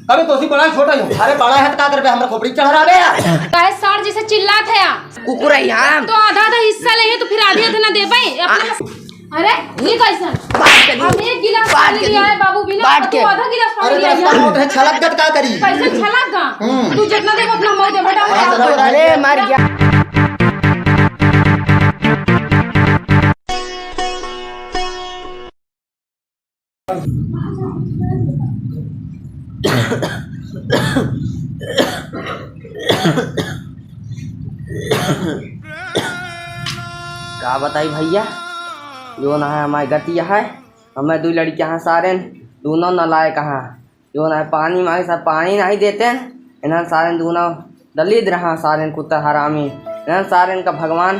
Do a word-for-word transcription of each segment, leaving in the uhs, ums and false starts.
अरे तोसी बड़ा छोटा ही हूँ। अरे बड़ा है तो का करबे, हमरा खोपड़ी चढ़ रहा बे यार। काहे सार जैसे चिल्लात है यार? कुकुर है हम। तो आधा आधा हिस्सा लेहे तो फिर आधे आधे ना देबे अपने। अरे ये कैसन? बांट के हम एक गिलास बांट पानी के लिया है बाबू, बिना बांट के। तू आधा गिलास पानी अरे लिया तो है। बहुत है, छलक गत का करी? कैसे छलक गा? हम्म। तू जितना देबो उतना हम देबो, बेटा। अरे मर गया। का बताई भइया, जौन है हमारी गति है, हमें दुइ लड़कियाँ हैं सारेन, दूनों नालायक हैं। जौन है पानी मांगे सब पानी नहीं देते, इन्हन सारेन दूनों दलिद्र रहा सारेन कुत्ता हरामी। इन्हन सारेन का भगवान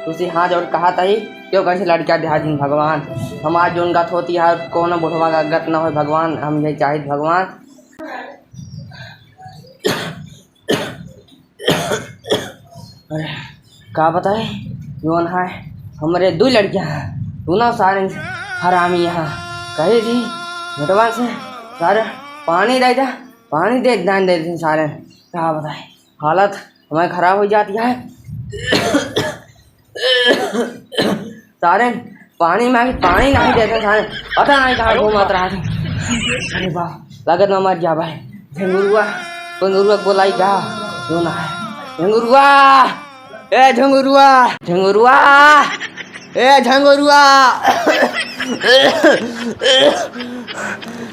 तुसी हाथ जोड़ कहा तही, क्यों कैसे लड़का दिहा दिन भगवान। हमार जौन गत होती है, कोनो बुढ़वा का गत ना होय भगवान, हम यही चाहित भगवान। अरे, का बताए, जौन है, हमरे दुइ लड़कियाँ हैं, दूनों सारेन हरामी हैं। कही थी, बेटवा से, सारे पानी दे दे, पानी दे, दान दे दे सारे। का बताए, हालत हमारी खराब हो जाती है। सारे पानी मांगे, पानी नहीं देते सारे, पता नहीं कहाँ घूमत रहा थे। अरे वाह, लगत ना मर जा भाई। झंगुरुआ, झंगुरुआ बोलाई गा, क्यों ना है? झंगुरुआ, ए झंगुरुआ, झंगुरुआ, ए झंगुरुआ,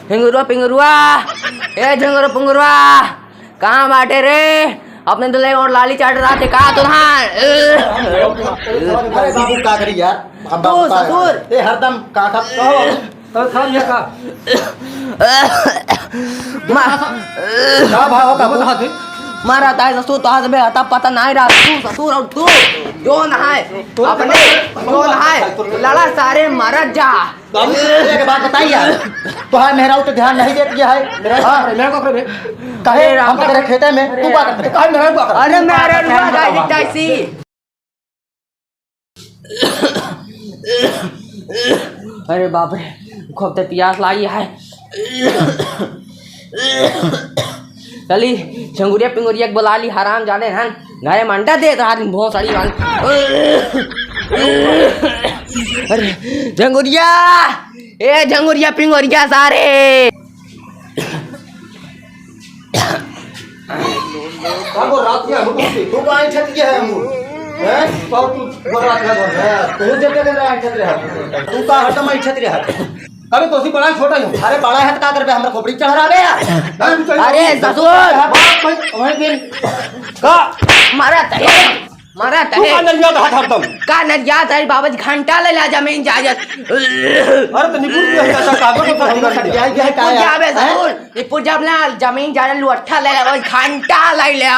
झंगुरुआ पिंगुरुआ, ए झंगुरुआ पिंगुरुआ, कहाँ बाटे रे? अपने दुल्हे और लाली चाट रहा थे का तुहार? अरे बाबू का करी यार, हम तू बाबू का ससुर। ए हरदम का खा कहो। तो खा लिया का? मा-, का भाव का तू खा दे। मारा ताई ससुर तो हाथ में आता पता नहीं रहा। तू ससुर और तू जो नहाए अपने जो नहाए लड़ा सारे मारा जा। बाबू, एक बात बताइए यार, तोहार मेहरारू तो ध्यान नहीं देती है। हाँ। अरे, मैं का करे? कहे, अरे, हम राम। तेरे खेते में, तू का करते? अरे, मेहरारू का करे? अरे, मेहरारू का करे? कैसी? अरे बाप रे, खूब ते पियास लागी है। चली, झंगुरिया पिंगुरिया के बुला ली, हराम जादे हन। घरे मंडा देत रहा दिन भोसड़ी वाली। अरे, झंगुरिया, ए झंगुरिया पिंगुरिया सारे। का बोल रहा तू? तू का ऐठत के है हमू? हैं? कब तू बोल रहा था? हैं? तू जब तक रहा ऐठत रहा। तू का हरदम ऐठत रहा। अरे तोसी बड़ा छोटा ही हूँ। अरे बड़ा है तो का करबे? हमरा खोपड़ी चढ़ रहा बे यार। अरे ससुर। वहीं पे का? मारा तहे, मारा तू तहे। का नरिया था हरदम? का नरिया था बाबा जी, घंटा ले ला जमीन जायदाद। अरे तो निपुण की है, ऐसा कागज को फंसी कर दिया। क्या, क्या, क्या निपुण है? क्या बे ससुर? निपुण जब ना जमीन जायदाद लुअट्ठा ले ले, घंटा ले ले।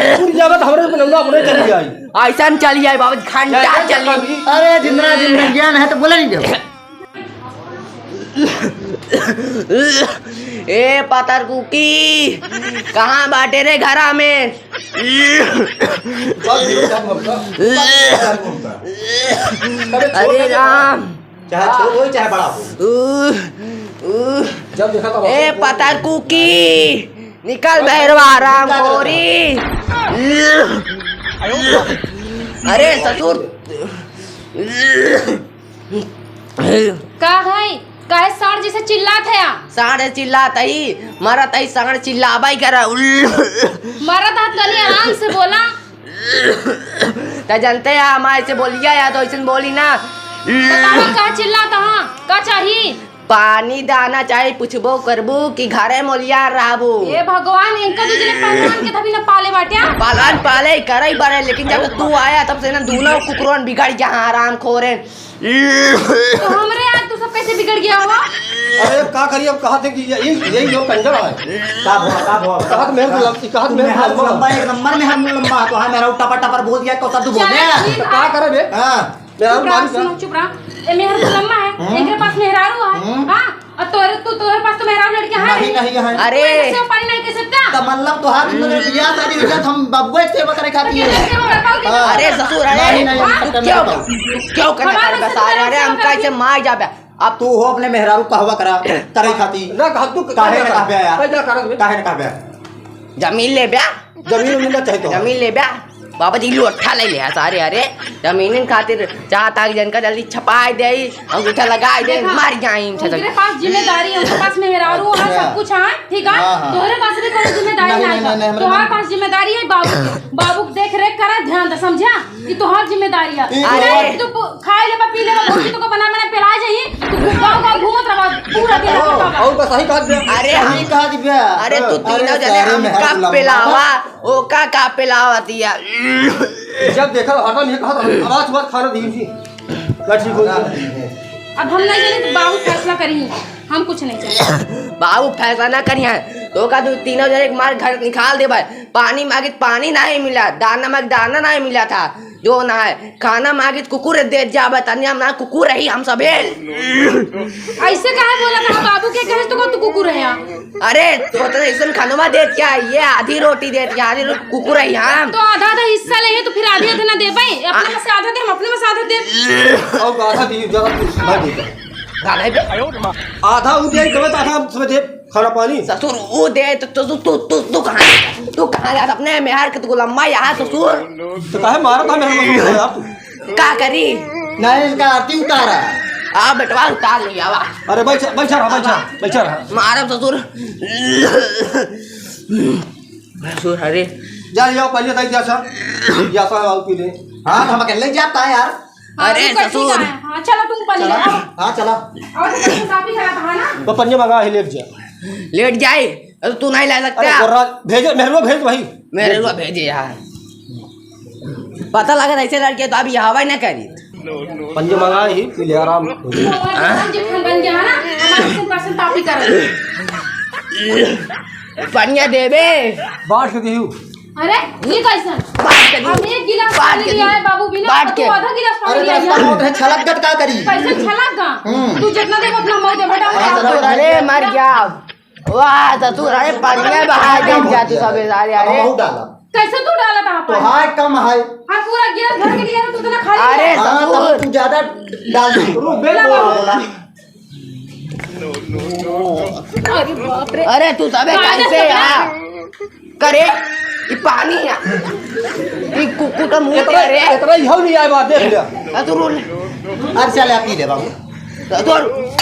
निपुण जावे तो हमरे पे नौना अपने चली आई। ऐसा न चली आई बाबा जी, घंटा क्या, क्या चली। अरे जिंदरा जिंदरा ज्ञान है तो बोले नहीं जाओ। ए पातर कुकी, कहाँ बाटे रे घरा में? अरे राम। चाहे छोट हो, चाहे बड़ा हो। उ, उ, जब देखा तब ए पातर कुकी, निकल बहरवा राम गोरी। अरे ससुर। का है? काहे साँड़ जैसे चिल्लात है? साँड़ चिल्लात है, मरत है, साँड़ चिल्लाबा ही करा। मरत है, तनी आराम से बोला। त जानते हैं, हम ऐसे बोलिया या तो ऐसे बोली ना। बतावा, का चिल्लात है? का चाही? पानी दाना चाही, पूछबो करबू कि घरे मोलिया रहबू। ए भगवान, इनका दूसरे पहलवान के तभी न पाले बाट्या। पहलवान पाले, करे बड़े, लेकिन जब तू आया तब से ना दोनों कुकुरन बिगड़ गया, हराम खोरे। तो हमरे यार तू सब कैसे बिगड़ गया हो? अरे का करी, अब कहा थे कि यही, यही जो कंजर है। का भवा, का भवा? कहा तो मेरे को लग-, कहा तो मेरे को मेहर लंबा। लंबा, एक नंबर में हर लंबा। तो हाँ, मेरा टपर टपर बोल दिया, कौन सा तू बोल चल, रहा है? ठीक तो है। का करे बे? हाँ। मेरा चुप रहा, मालिक सुनो, है। चुप रहा। ए, मेहर तो लंबा है, हम्म। एकरे पास मेहरारू है। हम्म। हाँ, और तोरे, तू, तोरे पास तो मेहरारू लड़कियां हैं नहीं, नहीं। नहीं है। अरे। कोई सेवा पानी नहीं कर सकता। तो मतलब तो हाथ में बियाह शादी हो जाए, तो हम बबुआ के सेवा करे खातिर। तो है। सेवा कर पाओगे? हाँ। अरे ससुर, अरे, नहीं, नहीं, हम तू सब क्यों, नहीं तू क्यों करना हमारे कर बसा रहे? अरे, हम कैसे मार जाबे? अब तू हो अपने मेहरारू कहवा करा, करे खाती। ना कह, तू काहे ना कहबे यार? काहे ना कहबे? जमीन लेब्या? जमीन उमीन ना चाही तो। जमीन लेब्या? बाबा जी लोठा ले ले सारे, अरे जमीन खातिर चाहता कि जनका जल्दी छपाई दे, अंगूठा लगाई दे, देखा, मर जाई। उनके पास जिम्मेदारी है, उनके पास मेहरारू है, अच्छा। सब कुछ है, ठीक है? हाँ, हाँ। तोहरे पास भी कोई जिम्मेदारी नहीं, नहीं, नहीं, नहीं, नहीं, है। तोहरे पास जिम्मेदारी है बाबू के, बाबू के देख रेख करा, ध्यान दे, समझा? ई तोहार जिम्मेदारी है। ई अरे! तोहार तू प-, खाए लेबा, पी लेबा, भौजी तोका बना, बना पिला जाई। तू गाँव, गाँव घूमत रहा पूरा दिन। और, और का सही कहत बे? अरे सही हम कहत बे। अरे तू अरे तीनों जने सारे हमका मेहरारू लंबा पिलावा, ओका का पिलावा दिया। जब देखा हरदम ये कहत रहा, आवाज, आवाज खाना दी थी। ना ठीक हो गया। अब हम नहीं जाने तो बाबू फैसला करी, हम कुछ नहीं जाने। बाबू फैसला ना करी है, तो का तू तीनों जने के मार घर निकाल देबे। पानी मांगित पानी नाहीं मिला, दाना मांगित दाना नाहीं मिला था, जो ना है, खाना मांगित कुकुर दे जाबे, तनिया ना कुकुर रही हम सभे। ऐसे काहे बोला था बाबू के, कहे तो तू कुकुर है यहाँ? अरे, तो, तो ऐसन खनवा देत क्या? ये आधी रोटी देत क्या? आधी रोटी कुकुर है यहाँ। तो आधा आधा हिस्सा ले, तो फिर आधी आधी ना देबे? अपने आ- में से आधा दे, हम अपने में से आधा दे। और आधा दी, ज्यादा कुछ ना दी। गाना है बे। आधा उ दे, गलत आधा हम समझे। खाना पानी? ससुर, ऊ दे, तो, तो, तू, तू, तू कहाँ, तू कहाँ जात अपने मेहर के, तू लम्बा यहाँ ससुर? तो काहे मारत है मेहर को यार तू? का करी? नहीं, इनका आरती उतारा। आ बेटवा उतार लिया वा। अरे बैठ, बैठ रहा, बैठ रहा, बैठ रहा। मारब ससुर। ससुर, अरे। जा लिया, पहले तक जा सा। जा सा, आओ पी ले। हाँ, हम अकेले जाता है यार। हाँ, अरे, रुको, ठीक ससुर। है। हाँ, चलो तुम पहले चला। आओ। हाँ, चला। और तुम साफ ही करा था ना? तो पनिया मंगा ही लेट जा। लेट जाए? अरे तू नहीं ला सकता? अरे गोर्रा, भेजे, मेहरुआ भेज भाई। मेहरुआ भेजे यार। पता लगा ऐसे लड़के तो अब ये हवा ही ना करी। पनिया मंगा ही, पी ले, आराम हो जाए। हाँ? हम जितना बन गया है ना, हमारे से percent आप ही करो। पनिया देबे। बांट के दिहू। अरे, ये कैसन? बांट के दिहू। हम एक गिलास बांट पानी के लिया दिहू। है बाबू, बिना बांट तू के। आधा गिलास पानी अरे, लिया तो है। बहुत है, छलक गट का करी? कैसे छलक गा? हम्म। तू जितना दे उतना मऊ दे, बेटा। हाँ, चलो, अरे, मर गया। वाह, ससुर, अरे, पनिया बहा दे जा तू सबे सारे, अब अरे। हम डाला। कैसे तू डाला था तो अपन? हाय कम है। हम पूरा गिलास भर के लिया, तू इतना खाली अरे, है। हाँ, ससुर। तब तू ज्यादा डाल दे। रुक, बे, बोला, बोला, बोला। अरे बाप रे। अरे तू सबे काहे कैसे से यार? करे, ई पानी है। ई कुकुर का मुंह इतना, करे। इतना ही हल नहीं आए बात, देख लिया। आ, तू रोल। अरे चल, आप पी ले बाबू। तू रोल।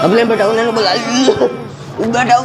अपने बेटा उन्हें बुला। बेटा,